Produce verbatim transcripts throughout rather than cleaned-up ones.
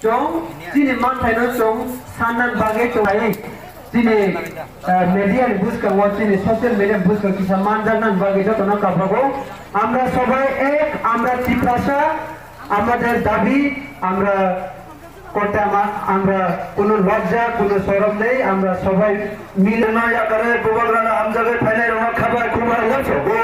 Chwng chini manthaino chwng sanna bagwi chwng hai chini, eh, media ni bwskango, chini social media ni bwskango kisa manjakna bagwi jotono kaphrago. আমরা সবাই এক, আমরা তিপ্রাসা, আমাদের দাবি আমরা করতে আমা-, আমরা কোনো লজ্জা, কোনো শরম নেই, আমরা সবাই মিলে না yakare bubagrana hamjagwi phainai rokno khabai khubai lamsogo.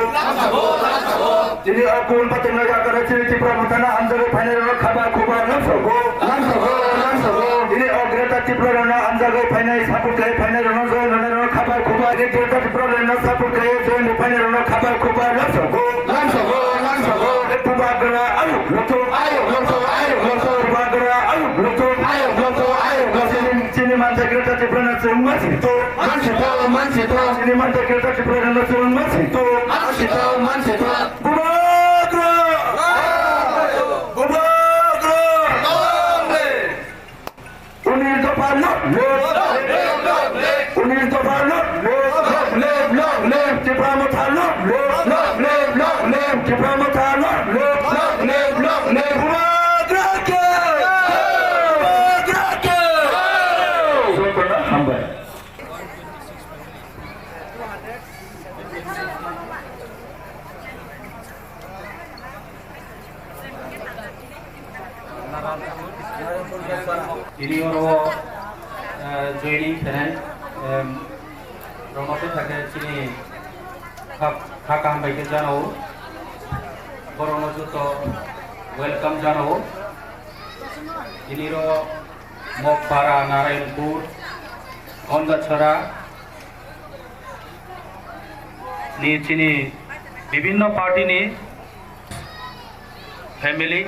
Chini o kun patirno yakare chini Tipra Mothano hamjagwi phainai rokno khabai khubai lamsogo. Lamsogo, lamsogo. Chini o Greater Tipralandno hamjagwi phainai, support khlai phainai rokno, join rwnai rokno khabai khubai. Chini Greater Tipralandno support khlai join rwi phainai rokno khabai khubai lamsogo. Lamsogo, lamsogo. Bubagra ayuk lothung, ayuk lothung, ayuk lothung. Bubagra ayuk lothung, ayuk lothung, ayuk lothung. Chini mantha Greater Tipralandno chwng ma sito. Mansito, mansito. Chini mantha Greater Tipralandno chwng ma sito. Mansito, mansito. Bubagra! Bubagra! Unis dopha long live! Unis dopha long live! Long live, long live! Tipra Motha long live! Long live, long live! Tipra Motha long live! Long live, long live! Bubagra ke! Bubagra ke! Jotono hambai. Tini oro, eh, joining khenai, em, rwngmate thakhe chini kha, kha kaham bai khe jano. Borokno joto welcome jano. Tini oro Mokpara, Narayanpur, Gondachara ni chini bibhinno party ni family,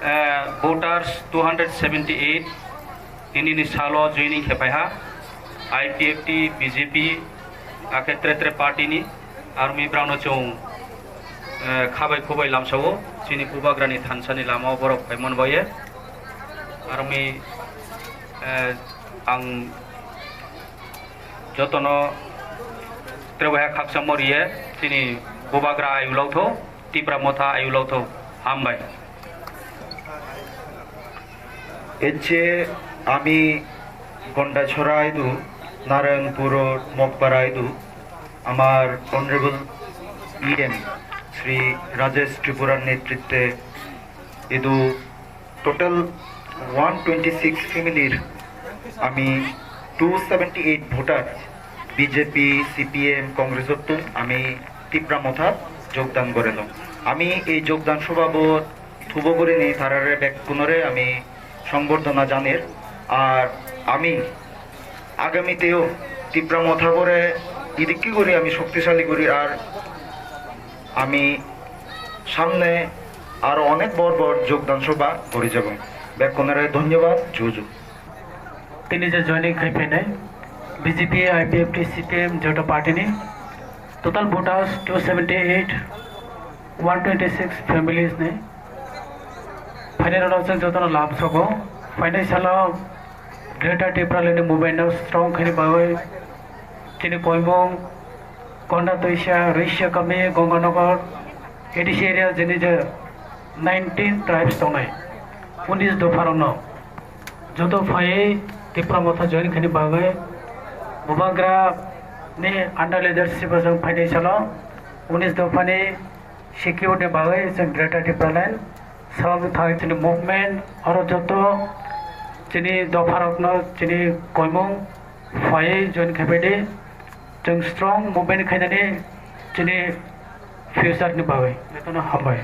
eh, voters two hundred seventy eight tini ni salo joining khe phaiha, I P F T, B J P, akhe tre tre party ni army brano chwng, eh, khabai khubai lamsao chini Bubagrani thansa ni lama o borok phaimani baye army, eh, ang jotono tre bai khakchangma riye chini Bubagra ayuk loktho, Tipra Motha ayuk loktho. Hambai. এর চেয়ে আমি গন্ডাছড়া আইদু, নারায়ণপুর মকপাড়া আইদু, আমার honourable EM Shri Rajesh ত্রিপুরার নেতৃত্বে এদু টোটাল ওয়ান টোয়েন্টি সিক্স ফ্যামিলির আমি two seventy eight voter BJP, CPM, কংগ্রেসর তুম আমি তিপ্রা মথাত যোগদান করেলাম। আমি এই যোগদান সভাবত থুবগুরিনি তারারে বেকুনরে আমি সংবর্ধনা জানের। আর আমি আগামীতেও তিপ্রা মথাগরে ইদিকে করি আমি শক্তিশালী করি। আর আমি সামনে আরো অনেক বড় বড় যোগদান সভা করে যাব। বেকুনরে ধন্যবাদ, জুজু। Tini je joining khai phainai B J P, I P F T, C P M joto party ni total voters two seventy eight, one twenty six families ni phainai rok chwng jotono lam sogo. Phainai salo Greater Tipraland ni movement no strong khaini bagwi chini Koimung, Konda Tuisa, Rishya Kami, Gonganagar, A D C area jeni je nineteen tribes tongnai, unis dopha rokno joto phaiwi Tipra Motha join khaini bagwi Bubagra ni under leadership o chwng phainai salo unis dopha ni security ni bagwi chwng Greater Tipraland sabamung thai chini movement oro joto chini dopha rokno chini Koimung phaiwi join khaiphaidi. Chwng strong movement khainani chini future ni bagwi. Jotono hambai.